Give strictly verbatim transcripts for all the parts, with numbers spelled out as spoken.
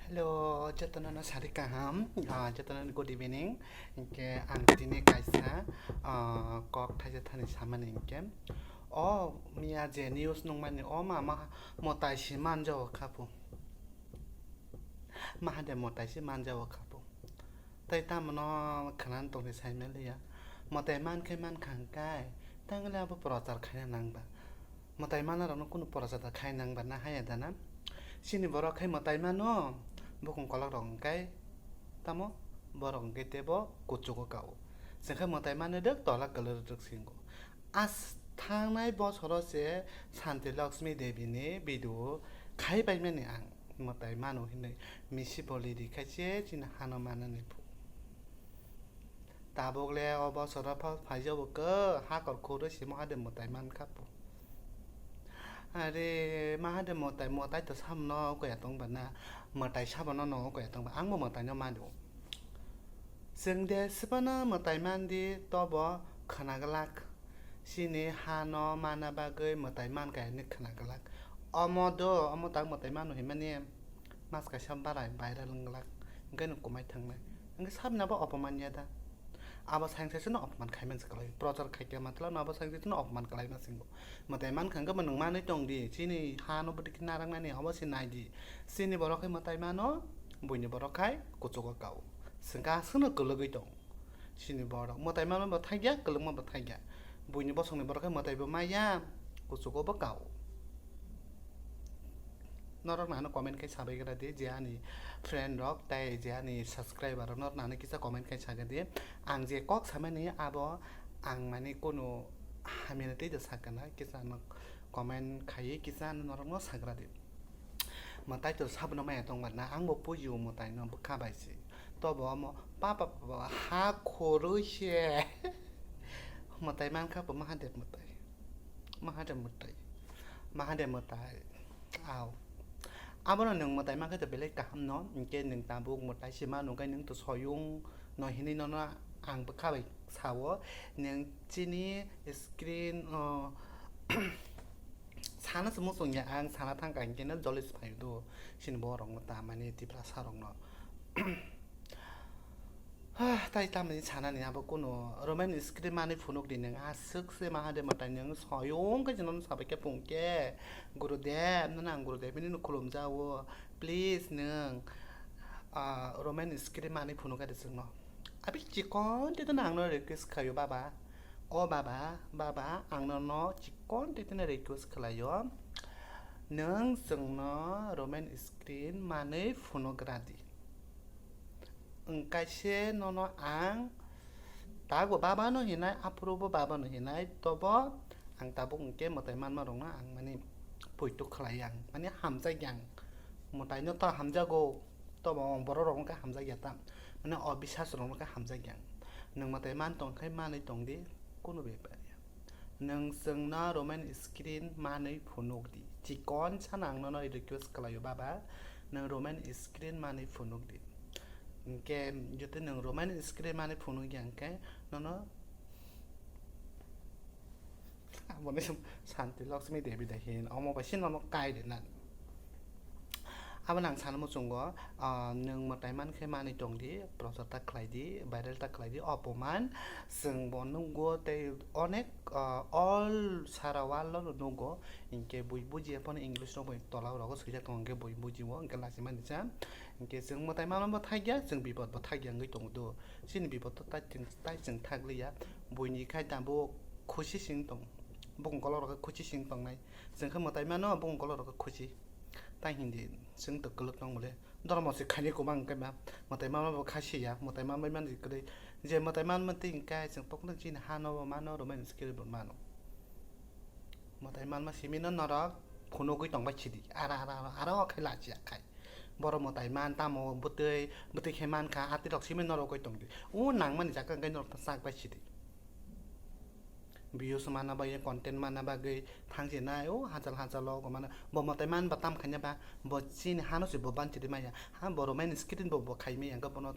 Hello, jotono no sari kaham. Ah, jotono no good evening. Hinkhe ang tini kaisa, ah, kok thaisa thani samani hinkhe. O miya je news nungmani o ma, ma mwtai si manjao khapu. Mahadev mwtai si manjao khapu. Tei tamo no khwnani tongdi sai manliya. Mwtai mankhe mankha hwnkhe, tangli abo prochar khaina nangba. Mwtai manarokno kunu prochar da khai nangba na haya da na? Chini borok khai mwtai mano, bukung kolok rok hwnkhe tamo borok hwnkhe tebo kuchugo kao. Chwngkhe mwtai manwi rwk tola kwlwrwk singo. As thangnai bosoro se Santi Lakshmi Devi ni video khai paimani ang mwtai mano hinwi misi boli ri khai se chini hano manani phu. Tabuk le o bosoro pha-, phaijabo khe hakor khoro se Mahadev mwtai mankha phu. Are Mahadev mwtai, mwtai to samno koya tongba na, mwtai sabono no koya tongba, angbo mwtai no mano. Chwng de sibana mwtai mandi tobo khwnaglak. Chini hano mana bagwi mwtai mankha hinwi khwnaglak. Omo do, omo tak mwtai mano hinmani mas kaisa barai viral wnglak. Hwnkhe no kumai thangnai. Hwnkhe sabni abo opoman ya da? Abo sayang saisano opoman khaimani se kwlai. Prochar khaikhe matlab no abo sayang saisano opoman kwlaima singo. Mwtai mankha hwnkhe bo nwng manwi tongdi. Chini hano bwtwi khe narwknani obo se naidi. Chini borok khe mwtai mano, buini borok khai kuchugo kao. Chwngkhe aswkno kwlwgwi tong. Chini borok mwtai mano bo thangya, kwlwngma bo thangya. Buini bosongni borok khe mwtai bo maya, kuchugo bo kao. Norok nano comment khai sabai gra di, je ani friend rok tei je ani subscriber rok norok nano kisa comment khai saga di. Ang je kok samani abo ang mani kunu hamya tei da sakana, kisa ano comment khaiwi kisa ano norok no sagra di. Mwtai to sabno maya tongba na, angbo puji o mwtai no bwkha bai se. Tobo omo papa papa ha khoroi se. Mwtai mankha bo Mahadev mwtai. Mahadev mwtai. Mahadev mwtai. Au. Abono nwng mwtai mankha to belai kaham no, hinkhe nwng tabuk mwtai se mano, hinkhe nwng to soyung no hinwi nono ang bwkha bai sao. Nwng chini screen, o, sana se muchung ya, ang sana thangkha hinkhe no joloi se phaio do. Chini borok no ta mani Tiprasa rok no. Hah, tai tamni sanani abo kunu Roman script manwi phunuk di nwng, aswk se Mahadev mwtai nwng soyung khe chwngno sabai khe phung khe, Gurudev, nono ang Gurudev hinwi no khulumjao, please nwng, ah, Roman script manwi phunuk di chwngno. Abi chikon tei no ang no request khlaio baba, o baba, baba, ang nono chikon tei no request khlaio, nwng chwngno Roman script manwi phunuk gra di. Wngkha se nono ang tabuk bo baba no hinai, aphuru bo baba no hinai, tobo ang tabuk hwnkhe mwtai manma rokno ang mani poito khlai ang, mani hamjak yang. Mwtai no ta hamjago, tobo borok rok wngkha hamjak ya ta, mani o bisas rok wngkha hamjak yang. Nwng mwtai man tong khe manwi tong di, kunu bepar ya. Nwng chwngno Roman script manwi phunuk di. Chikon sana ang nono request khlaio baba, nwng Roman script manwi phunuk di. Hinkhe jotoi nwng Roman script manwi phunuk ya hinkhe nono aboni Santi Lakshmi Devi de hin omo bai se nono kai rwna. Abo nang sana muchungo, ah, nwng mwtai man khe manwi tong di, prochar ta khlai di, viral ta khlai di, opoman chwng bo nukgo tei onek, ah, all sara world o nukgo, hinkhe bui bujiya phano English rok bai tola rogo swijak tongo, hinkhe bui bujio, hinkhe lachimani cha, hinkhe chwng mwtai manma bo thakya, chwng bipod bo thakya wngwi tongo do, chini bipod to tai chwng, tai chwng thakliya, buini khai tabuk khusi sing tong, bukung kolok rok khe khusi sing tongnai, chwng khe mwtai mano bukung kolok rok khe khusi. Tai hindi, chwng to kwlwk tong bole. Dormo se khaini kwbang wngkhe ma, mwtai manma bo kha siya, mwtai manbai mani kwrwi. Je mwtai manma twi hwnkhe chwng tokno chini hano bo mano, Roman script bo mano. Mwtai manma simi no norok phunugwi tongbai sidi. Ara, ara, ara, ara o khai lachiya khai. Borok mwtai man tamo bwtwi, bwtwi khe mankha, atirok simi norok oi tongdi. O nangmani jaga hwnkhe norok ta chak bai sidi. Views mana bagwi, content mana bagwi thangsinai, o hachal hachal o mana bo mwtai man ba tam khaina ba, bo chini hano se bo ban chiri maya. Ha, bo Roman script bo, bo khai maya, hwnkhe bono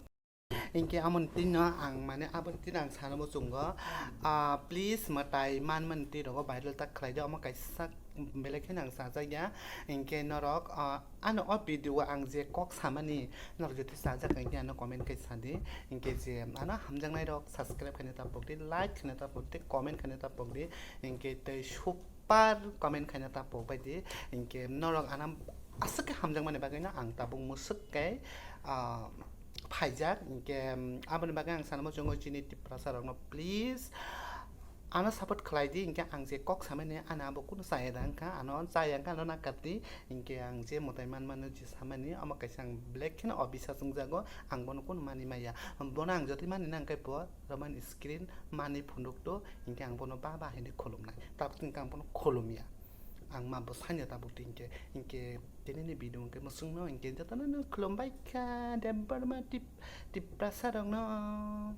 Hinkhe amoni twi no ang mane aboni twi no ang sana muchungo, ah, please mwtai manmani twi rogo viral ta khlai di, omo kaisa belai kheno ang sajak ya. Hinkhe norok, ah, ano o video o ang je kok samani norok jotoi sajak hinkhe ano comment khai sadi. Hinkhe je ano hamjaknai rok subscribe khaina ta pokdi, like khaina ta pokdi, comment khaina ta pokdi. Hinkhe tei super comment khaina ta pokbai di. Hinkhe norok ano aswk khe hamjakmani bagwi no ang tabuk musuk khe, ah, phaijak. Hinkhe, um, aboni bagwi ang sana muchungo chini Tiprasa rokno please ano support khlai di. Hinkhe ang je kok samani ano abo kunu chaya da wngkha, ano chaya wngkha ano nakardi. Hinkhe ang je mwtai manmano je samani omo kaisa ang black kheno o bisas wngjago, ang bono kunu mani maya. Bono ang jotoi mani nang khe bo romani screen mani phunukto, hinkhe ang bono ba ba hinwi khulumnai. Tabuk hinkhe ang bono khulumya. Ang ma bo sanya tabuk twi hinkhe, hinkhe tini ni video hinkhe mwswkno hinkhe jotono no khulumbai kha Debbarma Tip-, Tiprasa rokno.